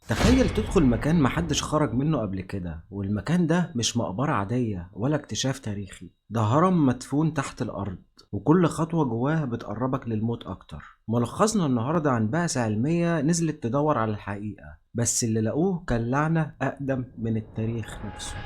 تخيل تدخل مكان محدش خرج منه قبل كده، والمكان ده مش مقبرة عادية ولا اكتشاف تاريخي، ده هرم مدفون تحت الأرض وكل خطوة جواه بتقربك للموت أكتر. ملخصنا النهاردة عن بعثة علمية نزلت تدور على الحقيقة، بس اللي لقوه كان لعنة أقدم من التاريخ نفسه.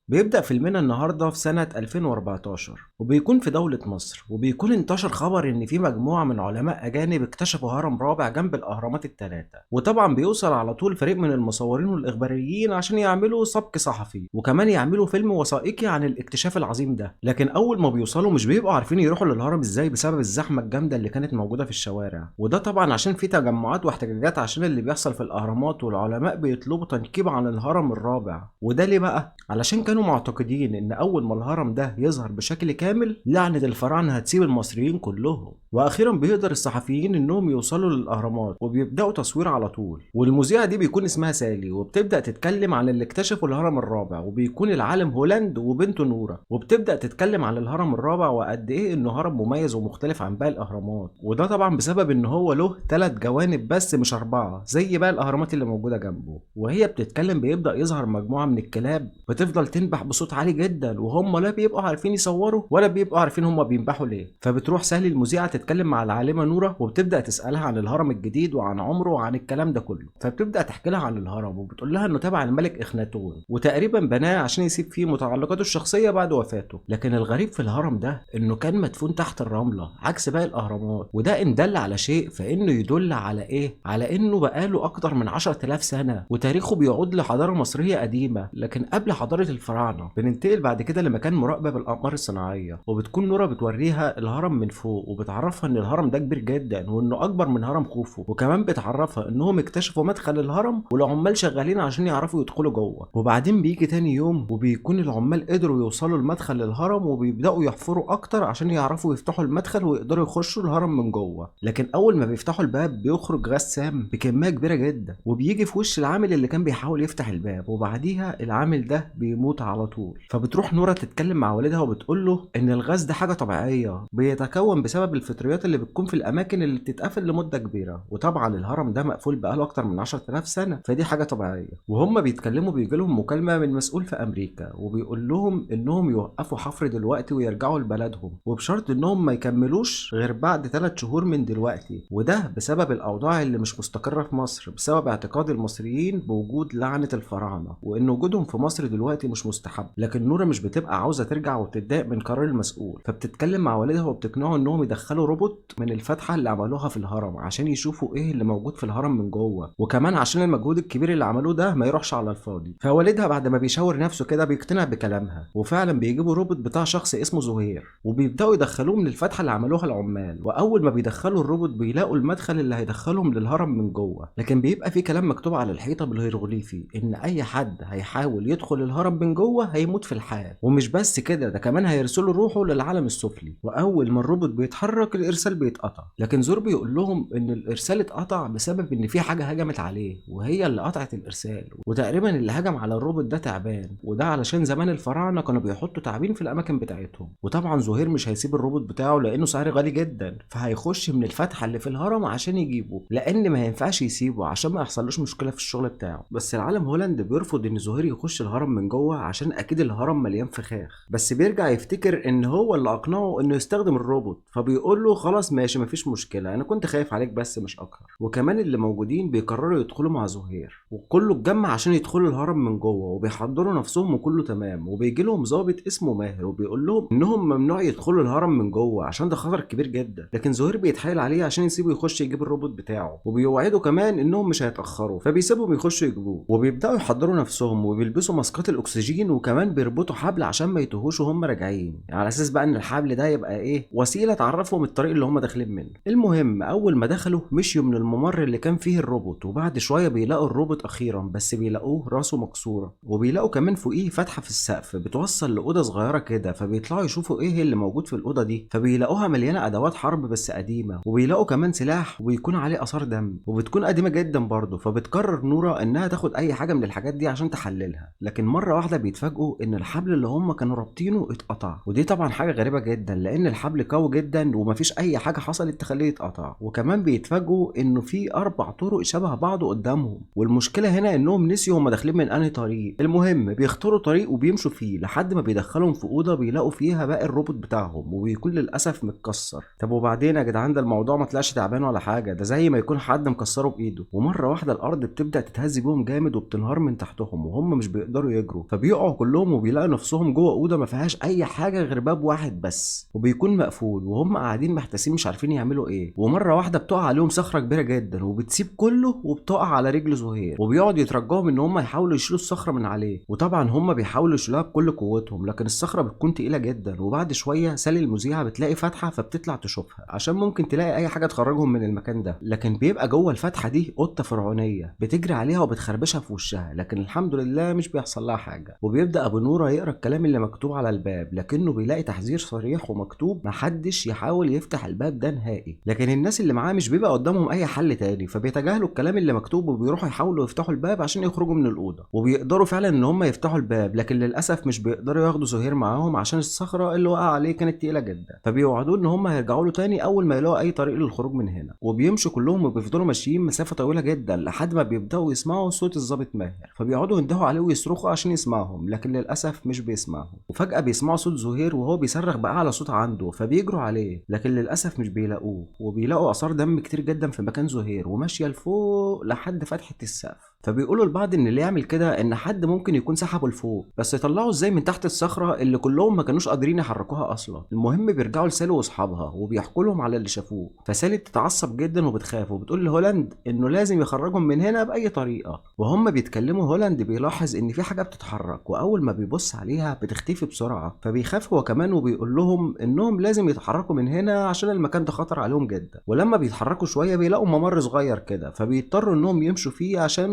بيبدأ فيلمنا النهاردة في سنة 2014، وبيكون في دولة مصر، وبيكون انتشر خبر ان في مجموعة من علماء اجانب اكتشفوا هرم رابع جنب الاهرامات الثلاثة، وطبعا بيوصل على طول فريق من المصورين والاخباريين عشان يعملوا سبق صحفي وكمان يعملوا فيلم وثائقي عن الاكتشاف العظيم ده. لكن اول ما بيوصلوا مش بيبقوا عارفين يروحوا للهرم ازاي بسبب الزحمة الجامدة اللي كانت موجودة في الشوارع، وده طبعا عشان في تجمعات واحتجاجات عشان اللي بيحصل في الاهرامات، والعلماء بيطلبوا تنقيب عن الهرم الرابع. وده ليه بقى؟ علشان كانوا معتقدين ان اول ما الهرم ده يظهر بشكل كامل لعنة الفراعنة هتسيب المصريين كلهم. واخيرا بيقدر الصحفيين انهم يوصلوا للاهرامات وبيبداوا تصوير على طول، والمذيعة دي بيكون اسمها سالي، وبتبدا تتكلم عن اللي اكتشفوا الهرم الرابع، وبيكون العالم هولاند وبنته نورة، وبتبدا تتكلم عن الهرم الرابع وقد ايه انه هرم مميز ومختلف عن باقي الاهرامات، وده طبعا بسبب ان هو له 3 جوانب بس مش 4 زي باقي الاهرامات اللي موجودة جنبه. وهي بتتكلم بيبدا يظهر مجموعة من الكلاب بتفضل تنبح بصوت عالي جدا، وهم لا بيبقوا عارفين يصوروا ولا بيبقوا عارفين هم بينبحوا ليه. فبتروح سالي المذيعة تتكلم مع العالمة نورة وبتبدأ تسألها عن الهرم الجديد وعن عمره وعن الكلام ده كله. فبتبدأ تحكي لها عن الهرم وبتقول لها انه تبع الملك اخناتون وتقريبا بناه عشان يسيب فيه متعلقاته الشخصية بعد وفاته. لكن الغريب في الهرم ده انه كان مدفون تحت الرملة عكس باقي الاهرامات، وده ان دل على شيء فانه يدل على ايه؟ على انه بقاله اكتر من 10,000 سنة وتاريخه بيعود لحضارة مصرية قديمة لكن قبل حضارة الفراعنة. بننتقل بعد كده لمكان مراقبة بالأقمار الصناعية، وبتكون نورة بتوريها الهرم من فوق وبتعرفها ان الهرم ده كبير جدا وانه اكبر من هرم خوفو، وكمان بتعرفها انهم اكتشفوا مدخل الهرم والعمال شغالين عشان يعرفوا يدخلوا جوه. وبعدين بيجي تاني يوم وبيكون العمال قدروا يوصلوا لمدخل الهرم وبيبداوا يحفروا اكتر عشان يعرفوا يفتحوا المدخل ويقدروا يخشوا الهرم من جوه. لكن اول ما بيفتحوا الباب بيخرج غاز سام بكمية كبيرة جدا وبيجي في وش العامل اللي كان بيحاول يفتح الباب، وبعديها العامل ده بيموت على طول. فبتروح نورة تتكلم مع والدها وبتقول له ان الغاز ده حاجة طبيعية بيتكون بسبب الفطريات اللي بتكون في الاماكن اللي بتتقفل لمدة كبيرة، وطبعا الهرم ده مقفول بقاله اكتر من 10,000 سنة فدي حاجة طبيعية. وهم بيتكلموا بيجي لهم مكالمة من مسؤول في امريكا وبيقول لهم انهم يوقفوا حفر دلوقتي ويرجعوا لبلدهم، وبشرط انهم ما يكملوش غير بعد 3 شهور من دلوقتي، وده بسبب الاوضاع اللي مش مستقره في مصر بسبب اعتقاد المصريين بوجود لعنه الفراعنة وان وجودهم في مصر دلوقتي مش مستحب. لكن نورة مش بتبقى عاوزه ترجع وبتتضايق من قرار المسؤول، فبتتكلم مع والدها وبتقنعه انهم يدخلوا روبوت من الفتحة اللي عملوها في الهرم عشان يشوفوا ايه اللي موجود في الهرم من جوه، وكمان عشان المجهود الكبير اللي عملوه ده ما يروحش على الفاضي. فوالدها بعد ما بيشاور نفسه كده بيقتنع بكلامها، وفعلا بيجيبوا روبوت بتاع شخص اسمه زهير وبيبداوا يدخلوه من الفتحة اللي عملوها العمال. واول ما بيدخلوا الروبوت بيلاقوا المدخل اللي هيدخلهم للهرم من جوه، لكن بيبقى في كلام مكتوب على الحيطة بالهيروغليفي ان اي حد هيحاول يدخل الهرم من جوه هيموت في الحال، ومش بس كده ده كمان هيرسلوا روحه للعالم السفلي. واول ما الروبوت بيتحرك الارسال بيتقطع، لكن زور بيقول لهم ان الارسال اتقطع بسبب ان في حاجة هجمت عليه وهي اللي قطعت الارسال، وتقريبا اللي هجم على الروبوت ده تعبان، وده علشان زمان الفراعنة كانوا بيحطوا تعابين في الاماكن بتاعتهم. وطبعا زهير مش هيسيب الروبوت بتاعه لانه سعره غالي جدا، فهيخش من الفتحة اللي في الهرم عشان يجيبه لان ما ينفعش يسيبه عشان ما يحصلوش مشكلة في الشغل بتاعه. بس العالم هولاند بيرفض ان زهير يخش الهرم من جوه عشان اكيد الهرم مليان فخاخ، بس بيرجع يفتكر ان هو اللي اقنعه انه يستخدم الروبوت، فبيقول له خلاص ماشي مفيش مشكلة انا كنت خايف عليك بس مش اكتر. وكمان اللي موجودين بيقرروا يدخلوا مع زهير، وكله اتجمع عشان يدخلوا الهرم من جوه وبيحضروا نفسهم وكله تمام. وبيجي لهم ظابط اسمه ماهر وبيقول لهم انهم ممنوع يدخلوا الهرم من جوه عشان ده خطر كبير جدا، لكن زهير بيتحايل عليه عشان يسيبه يخش يجيب الروبوت بتاعه، وبيوعده كمان انهم مش هيتاخروا، فبيسيبهم يخشوا يجيبوه. وبيبداوا يحضروا نفسهم وبيلبسوا ماسكات الاكسجين، وكمان بيربطوا حبل عشان ما يتوهوش وهم راجعين، يعني على اساس بقى ان الحبل ده يبقى ايه وسيلة تعرفهم الطريق اللي هم داخلين منه. المهم اول ما دخلوا مشيوا من الممر اللي كان فيه الروبوت، وبعد شوية بيلاقوا الروبوت اخيرا، بس بيلاقوه راسه مكسورة، وبيلاقوا كمان فوقيه فتحه في السقف بتوصل لاوضه صغيرة كده، فبيطلعوا يشوفوا ايه اللي موجود في الاوضة دي، فبيلاقوها مليانة ادوات حرب بس قديمة، وبيلاقوا كمان سلاح وبيكون عليه اثار دم وبتكون قديمة جدا برضه. فبتقرر نورة انها تاخد اي حاجة من الحاجات دي عشان تحللها، لكن مرة واحدة بيتفاجئوا ان الحبل اللي هم كانوا رابطينه اتقطع، ودي طبعا حاجة غريبة جدا لان الحبل قوي جدا ومفيش اي حاجة حصلت تخليه يتقطع. وكمان بيتفاجئوا انه في 4 طرق شبه بعض قدامهم، والمشكلة هنا انهم نسيوا هم داخلين من انهي طريق. المهم بيختاروا طريق وبيمشوا فيه لحد ما بيدخلهم في اوضة بيلاقوا فيها باقي الروبوت بتاعهم، وبيكون للاسف متكسر. طب وبعدين يا جدعان، ده الموضوع ما طلعش تعبان ولا حاجة، ده زي ما يكون حد مكسرة بايده. ومرة واحدة الارض بتبدا تتهز بيهم جامد وبتنهار من تحتهم، وهم مش بيقدروا يجروا، فبيقعوا كلهم وبيلاقوا نفسهم جوه اوضة ما فيهاش اي حاجة غير باب واحد بس، وبيكون مقفول، وهم قاعدين محتاسين مش عارفين يعملوا ايه. ومرة واحدة بتقع عليهم صخرة كبيرة جدا وبتسيب كله وبتقع على رجل زهير، وبيقعد يترجاهم ان هم يحاولوا يشيلوا الصخرة من عليه، وطبعا هم بيحاولوا يشيلوها بكل قوتهم، لكن الصخرة بتكون تقيلة جدا. وبعد شوية سالي المذيعه بتلاقي فتحه فبتطلع تشوفها عشان ممكن تلاقي اي حاجة تخرجهم من المكان ده، لكن بيبقى جوه الفتحة دي قطة فرعونيه بتجري عليها وبتخربشها في وشها، لكن الحمد لله مش بيحصل لها حاجة. وبيبدا ابو نوره يقرا الكلام اللي مكتوب على الباب، لكنه بيلاقي تحذير صريح ومكتوب محدش يحاول يفتح الباب ده نهائي، لكن الناس اللي معاه مش بيبقى قدامهم اي حل تاني، فبيتجاهلوا الكلام اللي مكتوب وبيروحوا يحاولوا يفتحوا الباب عشان يخرجوا من الاوضة. وبيقدروا فعلا ان هم يفتحوا الباب، لكن للاسف مش بيقدروا ياخدوا زهير معاهم عشان الصخرة اللي وقع عليه كانت تقيلة جدا، فبيوعدوه ان هم هيرجعوا له تاني اول ما يلاقوا اي طريق للخروج من هنا. وبيمشوا كلهم وبيفضلوا ماشيين مسافة طويلة جدا لحد ما بيبداوا يسمعوا صوت الضابط ماهر، فبيقعدوا يندهوا عليه ويصرخوا عشان يسمعهم، لكن للاسف مش بيسمعهم. وفجاة بيسمعوا صوت زهير وهو بيصرخ باعلى صوت عنده، فبيجروا عليه، لكن للاسف مش بيلاقوه، وبيلاقوا اثار دم كتير جدا في مكان زهير وماشية لفوق لحد فتحه السقف. فبيقولوا لبعض ان اللي يعمل كده ان حد ممكن يكون سحبه لفوق، بس يطلعوا ازاي من تحت الصخرة اللي كلهم ما كانوش قادرين يحركوها اصلا. المهم بيرجعوا لسالي واصحابها وبيحكوا لهم على اللي شافوه، فسالي بتتعصب جدا وبتخاف وبتقول لهولاند انه لازم يخرجهم من هنا باي طريقه. وهم بيتكلموا هولاند بيلاحظ ان في حاجة بتتحرك، واول ما بيبص عليها بتختفي بسرعة، فبيخاف هو كمان وبيقول لهم انهم لازم يتحركوا من هنا عشان المكان ده خطر عليهم جدا. ولما بيتحركوا شوية بيلاقوا ممر صغير كده، فبيضطروا انهم يمشوا فيه عشان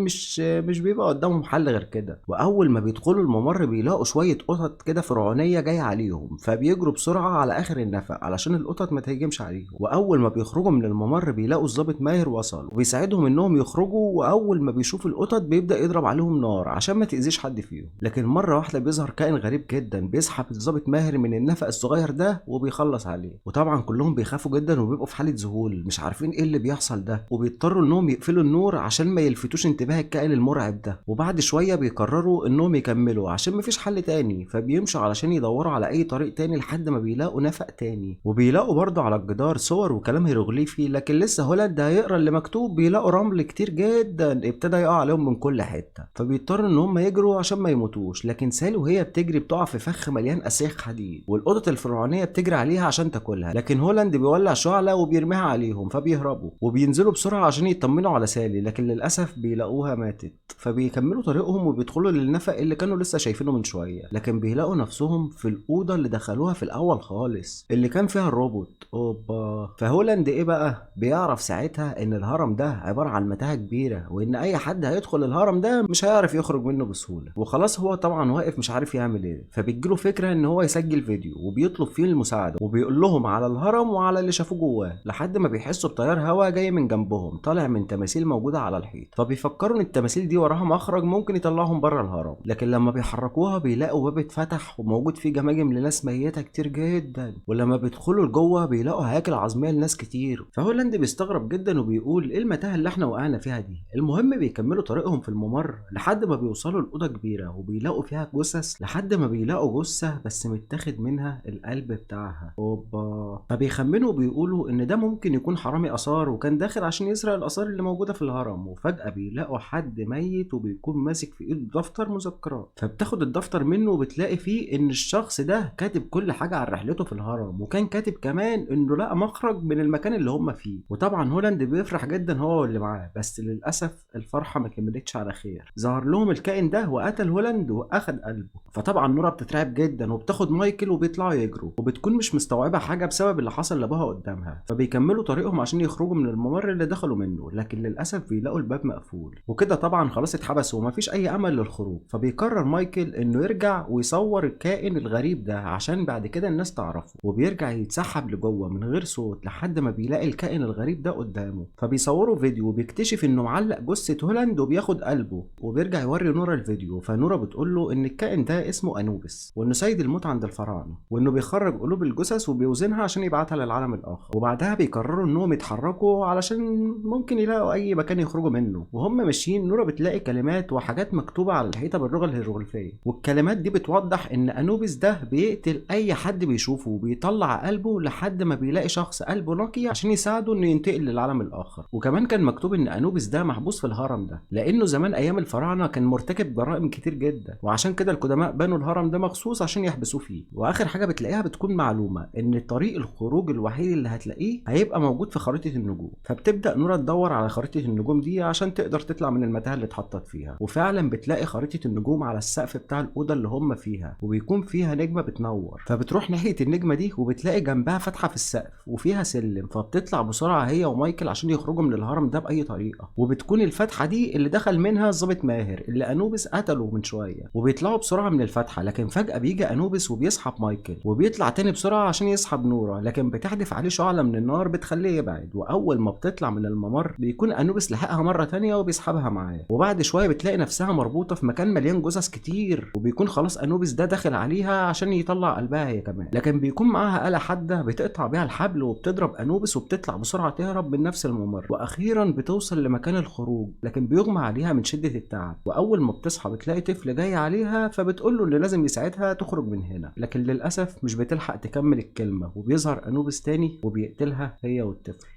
مش بيبقى قدامهم حل غير كده. واول ما بيدخلوا الممر بيلاقوا شوية قطط كده فرعونيه جاية عليهم، فبيجروا بسرعة على اخر النفق علشان القطط ما تهجمش عليهم. واول ما بيخرجوا من الممر بيلاقوا الضابط ماهر وصل وبيساعدهم انهم يخرجوا، واول ما بيشوف القطط بيبدا يضرب عليهم نار عشان ما تاذيش حد فيهم. لكن مرة واحدة بيظهر كائن غريب جدا بيسحب الضابط ماهر من النفق الصغير ده وبيخلص عليه، وطبعا كلهم بيخافوا جدا وبيبقوا في حاله ذهول مش عارفين ايه اللي بيحصل ده، وبيضطروا انهم يقفلوا النور عشان ما يلفتوش انتباه الكائن المرعب ده. وبعد شوية بيقرروا انهم يكملوا عشان مفيش حل تاني، فبيمشوا علشان يدوروا على اي طريق تاني لحد ما بيلاقوا نفق تاني، وبيلاقوا برضه على الجدار صور وكلام هيروغليفي، لكن لسه هولاند هيقرا اللي مكتوب بيلاقوا رمل كتير جدا ابتدى يقع عليهم من كل حتة، فبيضطروا ان هم يجروا عشان ما يموتوش. لكن سالي وهي بتجري بتقع في فخ مليان اسياخ حديد، والقطط الفرعونية بتجري عليها عشان تاكلها، لكن هولاند بيولع شعله وبيرميها عليهم فبيهربوا وبينزلوا بسرعة عشان يطمنوا على سالي، لكن للاسف بيلاقوها ماتت. فبيكملوا طريقهم وبيدخلوا للنفق اللي كانوا لسه شايفينه من شوية، لكن بيلاقوا نفسهم في الاوضة اللي دخلوها في الاول خالص اللي كان فيها الروبوت. اوبا. فهولاند ايه بقى بيعرف ساعتها ان الهرم ده عبارة عن متاهه كبيرة، وان اي حد هيدخل الهرم ده مش هيعرف يخرج منه بسهولة. وخلاص هو طبعا واقف مش عارف يعمل ايه، فبتجيله فكرة ان هو يسجل فيديو وبيطلب فيه المساعدة وبيقول لهم على الهرم وعلى اللي شافوه جواه، لحد ما بيحسوا بتيار هواء جاي من جنبهم طالع من تماثيل موجودة على الحيط، فبيفكروا ان التماثيل دي وراها مخرج ممكن يطلعهم بره الهرم، لكن لما بيحركوها بيلاقوا باب اتفتح وموجود فيه جماجم لناس ميته كتير جدا، ولما بيدخلوا لجوه بيلاقوا هياكل عظميه لناس كتير. فهولاند بيستغرب جدا وبيقول ايه المتاهة اللي احنا وقعنا فيها دي. المهم بيكملوا طريقهم في الممر لحد ما بيوصلوا لاوضه كبيرة وبيلاقوا فيها جثث، لحد ما بيلاقوا جثة بس متاخد منها القلب بتاعها. اوبا. فبيخمنوا وبيقولوا ان ده ممكن يكون حرامي اثار وكان داخل عشان يسرق الاثار اللي موجودة في الهرم. وفجاة بيلاقوا حد ميت وبيكون ماسك في ايده دفتر مذكرات، فبتاخد الدفتر منه وبتلاقي فيه ان الشخص ده كاتب كل حاجة عن رحلته في الهرم، وكان كاتب كمان انه لقى مخرج من المكان اللي هم فيه. وطبعا هولاند بيفرح جدا هو واللي معاه، بس للاسف الفرحة ما كملتش على خير. ظهر لهم الكائن ده وقتل هولاند واخد قلبه. فطبعا نورا بتترعب جدا وبتاخد مايكل وبيطلعوا يجروا، وبتكون مش مستوعبة حاجة بسبب اللي حصل لابوها قدامها، فبيكملوا طريقهم عشان يخرجوا من الممر اللي دخلوا منه، لكن للاسف بيلاقوا الباب مقفول. وكده وكده طبعا خلاص اتحبسوا ومفيش اي امل للخروج. فبيقرر مايكل انه يرجع ويصور الكائن الغريب ده عشان بعد كده الناس تعرفه، وبيرجع يتسحب لجوه من غير صوت لحد ما بيلاقي الكائن الغريب ده قدامه. فبيصوروا فيديو وبيكتشف انه معلق جثة هولاند وبياخد قلبه، وبيرجع يوري نورا الفيديو. فنورا بتقول له ان الكائن ده اسمه انوبس، وانه سيد الموت عند الفراعنة، وانه بيخرج قلوب الجثث وبيوزنها عشان يبعتها للعالم الاخر. وبعدها بيقرروا انهم يتحركوا علشان ممكن يلاقوا اي مكان يخرجوا منه. وهم ماشيين نورا بتلاقي كلمات وحاجات مكتوبة على الحيطة باللغة الهيروغليفيه، والكلمات دي بتوضح ان انوبيس ده بيقتل اي حد بيشوفه وبيطلع قلبه لحد ما بيلاقي شخص قلبه نقي عشان يساعده انه ينتقل للعالم الاخر. وكمان كان مكتوب ان انوبيس ده محبوس في الهرم ده لانه زمان ايام الفراعنة كان مرتكب جرائم كتير جدا، وعشان كده القدماء بنوا الهرم ده مخصوص عشان يحبسوه فيه. واخر حاجة بتلاقيها بتكون معلومة ان طريق الخروج الوحيد اللي هتلاقيه هيبقى موجود في خريطة النجوم. فبتبدا نورا تدور على خريطة النجوم دي عشان تقدر تطلع من المتاهة اللي اتحطت فيها، وفعلا بتلاقي خريطة النجوم على السقف بتاع الاوضة اللي هم فيها، وبيكون فيها نجمه بتنور. فبتروح ناحية النجمة دي وبتلاقي جنبها فتحه في السقف وفيها سلم، فبتطلع بسرعة هي ومايكل عشان يخرجوا من الهرم ده باي طريقه. وبتكون الفتحة دي اللي دخل منها الظابط ماهر اللي انوبس قتله من شوية، وبيطلعوا بسرعة من الفتحة. لكن فجاة بيجي انوبس وبيسحب مايكل، وبيطلع تاني بسرعة عشان يسحب نورا، لكن بتحدف عليه شعله من النار بتخليه يبعد. واول ما بتطلع من الممر بيكون انوبس لحقها مرة تانية وبيسحبها معاه. وبعد شوية بتلاقي نفسها مربوطة في مكان مليان جثث كتير، وبيكون خلاص انوبس ده داخل عليها عشان يطلع قلبها هي كمان، لكن بيكون معاها آلة حادة بتقطع بيها الحبل وبتضرب انوبس وبتطلع بسرعة تهرب من نفس الممر. واخيرا بتوصل لمكان الخروج، لكن بيغمى عليها من شده التعب. واول ما بتصحى بتلاقي طفل جاي عليها، فبتقول له ان لازم يساعدها تخرج من هنا، لكن للاسف مش بتلحق تكمل الكلمة، وبيظهر انوبس تاني وبيقتلها هي والطفل.